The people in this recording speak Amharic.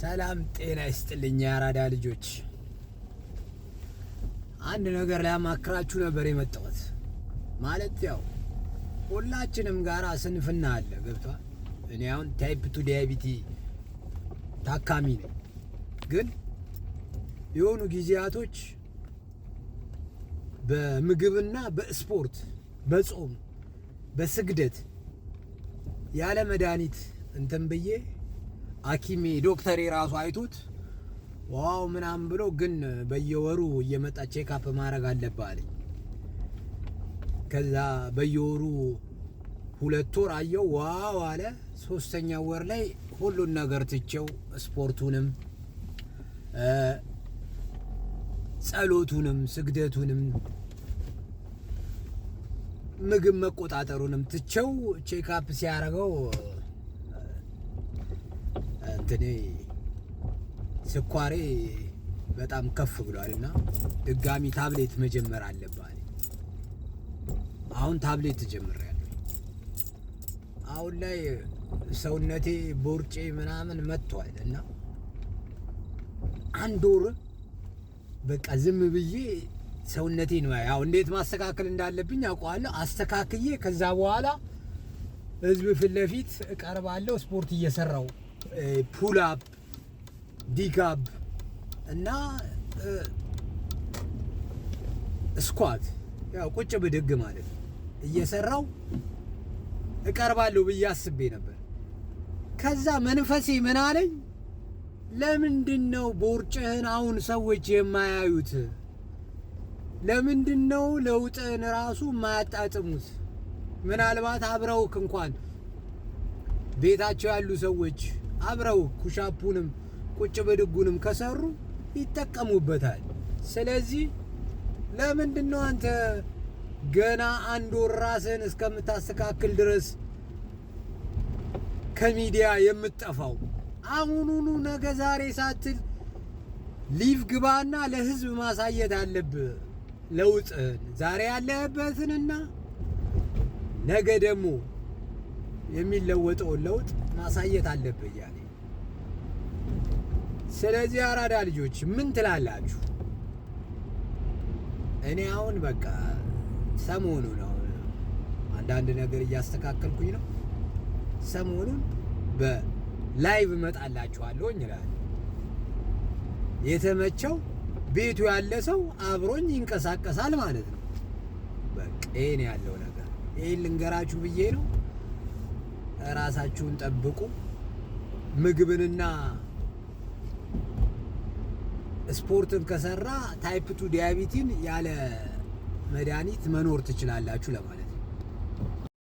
ሰላም ጤና ይስጥልኝ የአራዳ ልጆች። አንድ ነገር ሊያማክራችሁ ነበር የመጣሁት። ማለት ያው ሁላችንም ጋር ስንፍና አለ፣ ገብቷል። እኔ አሁን type 2 diabetes ታካሚ ነኝ። ግን የሆኑ ጊዜያቶች በምግብና በስፖርት፣ በጾም፣ በስግደት ያለ መድኃኒት እንትን ብዬ ሐኪሜ ዶክተሬ ራሱ አይቶት wow ምናምን ብሎ ግን በየወሩ እየመጣ check up ማድረግ አለብህ አለኝ። ከዛ በየወሩ 2 ወር አየው፣ wow አለ። ሶስተኛ ወር ላይ ሁሉን ነገር ትቼው ስፖርቱንም፣ ጸሎቱንም፣ ስግደቱንም፣ ምግብ መቆጣጠሩንም ትቼው check up ሲያደርገው እንትኔ ስኳሬ በጣም ከፍ ብሏል እና ድጋሚ ታብሌት መጀመር አለብህ አለኝ። አሁን ታብሌት ጀምሬያለሁ። አሁን ላይ ሰውነቴ ቦርጬ ምናምን መጥቷል እና አንድ ወር በቃ ዝም ብዬ ሰውነቴን ያው እንዴት ማስተካከል እንዳለብኝ አውቀዋለሁ። አስተካክዬ ከዛ በኋላ ህዝብ ፊት ለፊት እቀርባለሁ። ስፖርት እየሰራው pull up፣ ዲጋብ እና squat፣ ያው ቁጭ ብድግ ማለት ነው፣ እየሰራው እቀርባለሁ ብዬ አስቤ ነበር። ከዛ መንፈሴ ምን አለኝ? ለምንድን ነው ቦርጭህን አሁን ሰዎች የማያዩት? ለምንድን ነው ለውጥህን ራሱ የማያጣጥሙት? ምናልባት አብረውክ እንኳን ቤታቸው ያሉ ሰዎች አብረው push up ኡንም ቁጭ ብድጉንም ከሰሩ ይጠቀሙበታል። ስለዚህ ለምንድን ነው አንተ ገና አንድ ወር ራስህን እስከምታስተካክል ድረስ ከሚዲያ የምትጠፋው? አሁኑኑ ነገ ዛሬ ሳትል live ግባና ለህዝብ ማሳየት አለብህ ለውጥህን፣ ዛሬ ያለህበትንና ነገ ደግሞ የሚለወጠውን ለውጥ ማሳየት አለብህ እያለ። ስለዚህ አራዳ ልጆች ምን ትላላችሁ? እኔ አሁን በቃ ሰሞኑን አሁን አንዳንድ ነገር እያስተካከልኩኝ ነው። ሰሞኑን በ live እመጣላችኋለሁ እላለሁ። የተመቸው ቤቱ ያለ ሰው አብሮኝ ይንቀሳቀሳል ማለት ነው። በቃ ይሄን ያለው ነገር ይሄን ልንገራችሁ ብዬ ነው። ራሳችሁን ጠብቁ። ምግብንና ስፖርትን ከሰራ type 2 diabetes ን ያለ መድኃኒት መኖር ትችላላችሁ ለማለት ነው።